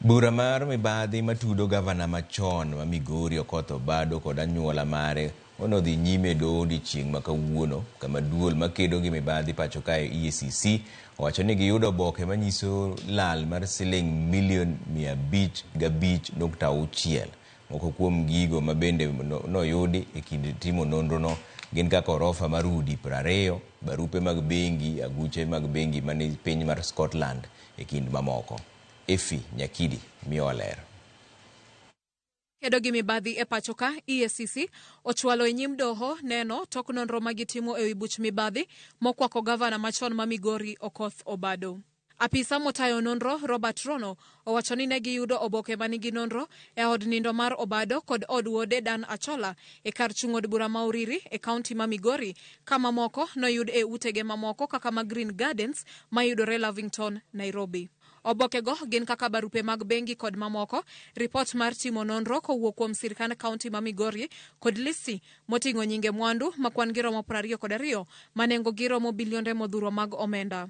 Bura mar mibadhi matudo gavana machon ma Migori Okoth Obado kod anyuola mare onodhi nyime e doho odiechieng' ma kawuono kama duol makedo gi mibadhi pacho kae EACC owacho ni giyudo oboke manyiso lal mar siling milion 505.6. Moko kuom gigo ma bende noyudi e kind timo nonrono gin kaka orofa mar udi 20, barupe mag bengi, aguche mag bengi mani piny mar Scotland e kind mamoko. Effie Nyakidi miyowa ler. Kedo gi mibadhi e pacho ka, EACC ochwalo e nyim doho neno tok nonro ma gitimo ewi buch mibadhi mokwako gavana machon ma Migori Okoth Obado. Apisa motayo nonro Robert Rono owacho ni ne giyudo oboke manigi nonro e od nindo mar Obado kod od wuode Dan Achola e kar chung' od bura ma Uriri e kaunti ma Migori ka mamoko noyud e utege mamoko kaka ma Green Gardens mayudore Lavington, Nairobi. Obokego gin kaka barupe mag bengi kod mamoko, ripot mar timo nonro kowuok kuom sirkand kaunti ma Migori kod listi moting'o nyinge mwandu ma kwan gi romo 22 ma nengo gi romo bilionde modhuro mag omenda.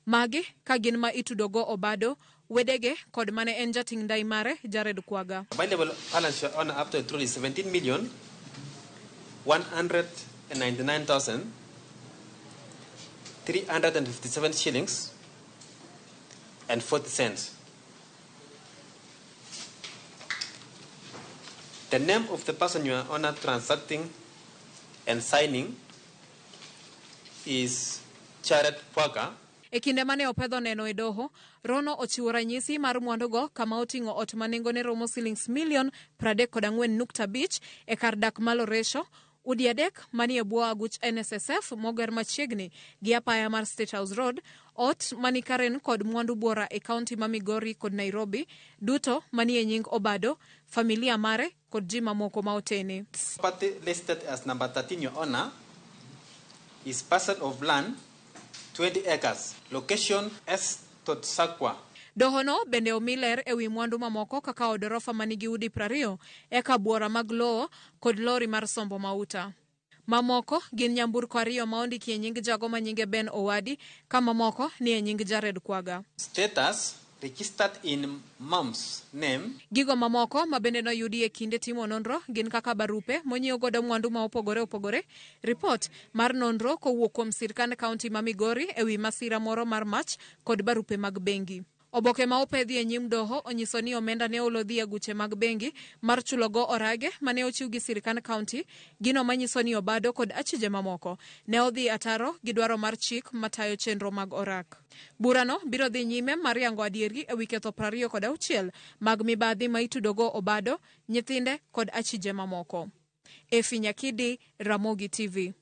Magi ka gin ma itudogo Obado, wedege kod mane en jating' ndai mare Jared Kwaga. Available balance, Your Honor, after withdrawal is 17,199,357 shillings and 40 cents. The name of the person, Your Honor, transacting and signing is Jared Kwaga. E kinde mane opedho neno e doho, Rono ochiwo ranyisi mar mwandugo kama oting'o ot ma nengone romo silings milion 34.5 e kar dak ma Loresho, udi 3 manie bwo aguch NSSF moger machiegni gi apaya mar State House Road, ot mani Karen kod mwandu buora e kaunti ma Migori kod Nairobi, duto manie nying Obado, familia mare kod ji mamoko ma otene. Property listed as number 13, Your Honor, is parcel of land 20 acres, location S. Totsakwa. Dohono bende omi ler ewi mwandu mamoko kaka od orofa manigi udi 20, eka buora mag lowo kod lori mar sombo mauta. Mamoko gin nyamburko 2 ma ondiki e nying jago ma nyinge Ben Owadi, ka mamoko ni e nying Jared Kwaga. Status registered in mom's name. Gigo mamoko ma bende noyudi e kinde timo nonro gin kaka barupe monyiew godo mwandu ma opogore opogore, ripot mar nonro kowuok kuom sirkand kaunti ma Migori ewi masira moro mar mach kod barupe mag bengi. Oboke ma opedhi e nyim doho onyiso ni omenda ne olodhi e aguche mag bengi mar chulogo orage mane ochiw gi sirkand kaunti, gino manyiso ni Obado kod achije mamoko ne odhi ataro gi dwaro mar chik matayo chenro mag orak. Burano biro dhi nyime mar yango adieri ewi ketho 26 mag mibadhi ma itudogo Obado, nyithinde kod achije mamoko. Effie Nyakidi, Ramogi TV.